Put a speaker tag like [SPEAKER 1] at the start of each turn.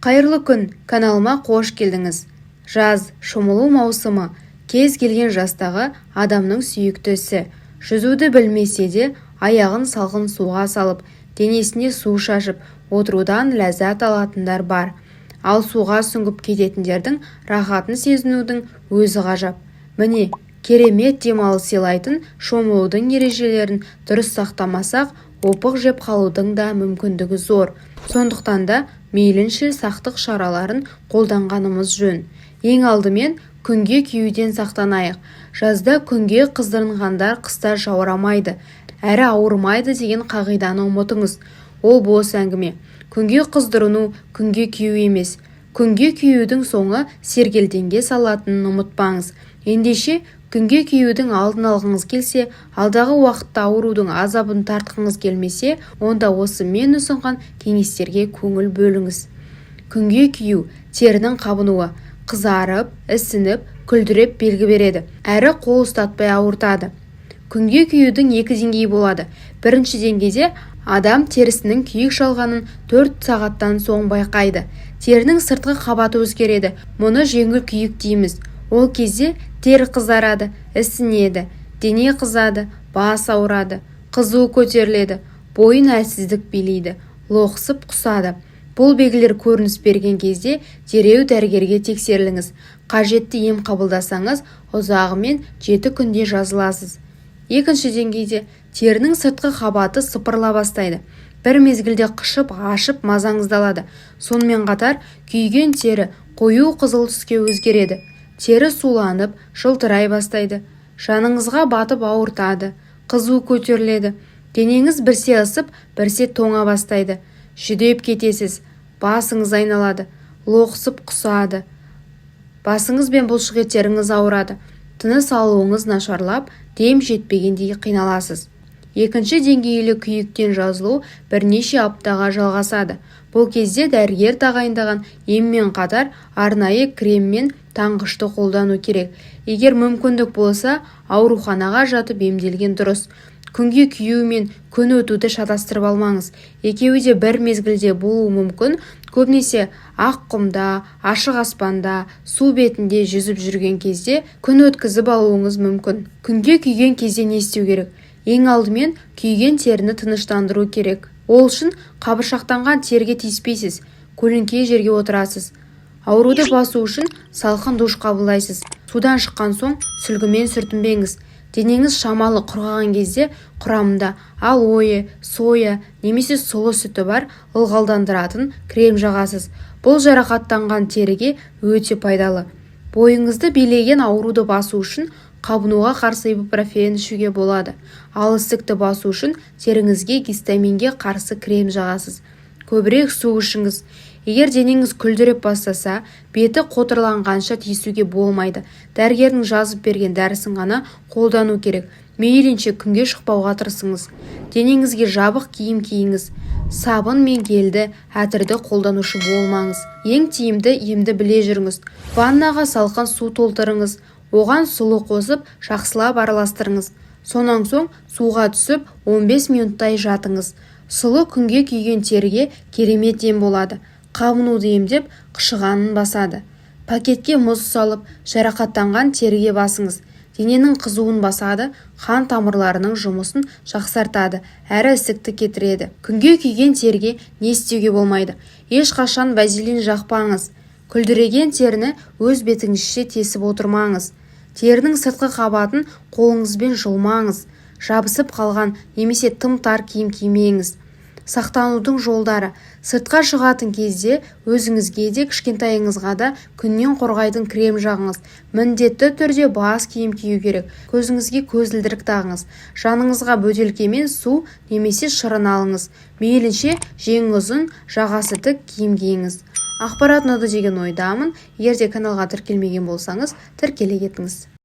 [SPEAKER 1] Қайырлы күн! Каналыма қош келдіңіз! Жаз – шомылу маусымы. Кез келген жастағы адамның сүйікті ісі. Жүзуді білмесе де, аяғын салқын суға салып, денесіне су шашып отырудан ләззат алатындар бар. Ал суға сүңгіп кететіндердің рахатын сезінудің өзі ғажап. Міне, керемет демалыс сыйлайтын шомылудың ережелерін дұрыс сақтамасақ, опық жеп қалудың да мүмкіндігі зор. Сондықтан да мейлінше сақтық шараларын қолданғанымыз жөн. Ең алдымен күнге күюден сақтанайық. Жазда күнге қыздырынғандар қыста жаурамайды әрі ауырмайды деген қағиданы ұмытыңыз. Ол бос әңгіме. Күнге қыздырыну – күнге күю емес. Күнге күюдің соңы сергелдеңге салатынын ұмытпаңыз. Ендеше, күнге күюдің алдын алғыңыз келсе, алдағы уақытта аурудың азабын тартқыңыз келмесе, онда осы мен ұсынған кеңестерге көңіл бөліңіз. Күнге күю – терінің қабынуы. Қызарып, ісініп, күлдіреп белгі береді әрі қол ұстатпай ауыртады. Күнге күюдің екі деңгейі болады. Бірінші деңгейде адам терісінің күйік шалғанын 4 сағаттан соң байқайды. Терінің сыртқы қабаты өзгереді. Мұны жеңіл күйік дейміз. Ол кезде тері қызарады, ісінеді, дене қызады, бас ауырады, қызуы көтеріледі, бойын әлсіздік билейді, лоқсып құсады. Бұл белгілер көрініс берген кезде дереу дәрігерге тексеріліңіз. Қажетті ем қабылдасаңыз, ұзағымен 7 күнде жазыласыз. Екінші деңгейде терінің сыртқы қабаты сыпырыла бастайды. Бір мезгілде қышып, ашып, мазаңызды алады. Сонымен қатар күйген тері қою қызыл түске өзгереді. Тері суланып, жылтырай бастайды. Жаныңызға батып ауыртады, қызу көтеріледі. Денеңіз бірсе ысып, бірсе тоңа бастайды. Жүдеп кетесіз, басыңыз айналады, лоқсып құсады, басыңыз бен бұлшықеттеріңіз ауырады, тыныс алуыңыз нашарлап, дем жетпегендей қиналасыз. Екінші деңгейлі күйіктен жазылу бірнеше аптаға жалғасады. Бұл кезде дәрігер тағайындаған еммен қатар арнайы крем мен таңғышты қолдану керек. Егер мүмкіндік болса, ауруханаға жатып емделген дұрыс. Күнге күю мен күн өтуді шатастырып алмаңыз. Екеуі де бір мезгілде болуы мүмкін. Көбінесе ақ құмда, ашық аспанда, су бетінде жүзіп жүрген кезде күн өткізіп алуыңыз мүмкін. Күнге күйген кезде не істеу керек? Ең алдымен күйген теріні тыныштандыру керек. Ол үшін қабыршақтанған теріге тиіспейсіз, көлеңке жерге отырасыз. Ауруды басу үшін салқын душ қабылдайсыз. Судан шыққан соң сүлгімен сүртінбеңіз. Денеңіз шамалы құрғаған кезде құрамында алоэ, соя немесе сұлы сүті бар ылғалдандыратын крем жағасыз. Бұл жарақаттанған теріге өте пайдалы. Бойыңызды билеген ауруды басу үшін қабынуға қарсы ибупрофен ішуге болады. Ал ісікті басу үшін теріңізге гистаминге қарсы крем жағасыз. Көбірек су ішіңіз. Егер денеңіз күлдіреп бастаса, беті қотырланғанша тиісуге болмайды. Дәрігердің жазып берген дәрісін ғана қолдану керек. Мейлінше күнге шықпауға тырысыңыз. Денеңізге жабық киім киіңіз. Сабын мен гельді, әтірді қолданушы болмаңыз. Ең тиімді емді біле жүріңіз. Ваннаға салқын су толтырыңыз. Оған сұлы қосып, жақсылап араластырыңыз. Сонан соң суға түсіп, 15 минуттай жатыңыз. Сұлы күнге күйген теріге керемет ем болады. Қабынуды емдеп, қышығанын басады. Пакетке мұз салып, жарақаттанған теріге басыңыз. Дененің қызуын басады, қан тамырларының жұмысын жақсартады әрі ісікті кетіреді. Күнге күйген теріге не істеуге болмайды? Ешқашан вазелин жақпаңыз. Күлдіреген теріні өз бетіңізше тесіп отырмаңыз. Терінің сыртқы қабатын қолыңызбен жұлмаңыз. Жабысып қалған немесе тым тар киім кимеңіз. Сақтанудың жолдары: сыртқа шығатын кезде өзіңізге де, кішкентайыңызға да күннен қорғайтын крем жағыңыз. Міндетті түрде бас киім кию керек. Көзіңізге көзілдірік тағыңыз. Жаныңызға бөтелкемен су немесе шырын алыңыз. Мейлінше жеңі ұзын, жағасы тік киім киіңіз. Ақпарат ұнады деген ойдамын. Егер де каналға тіркелмеген болсаңыз, тіркеле кетіңіз.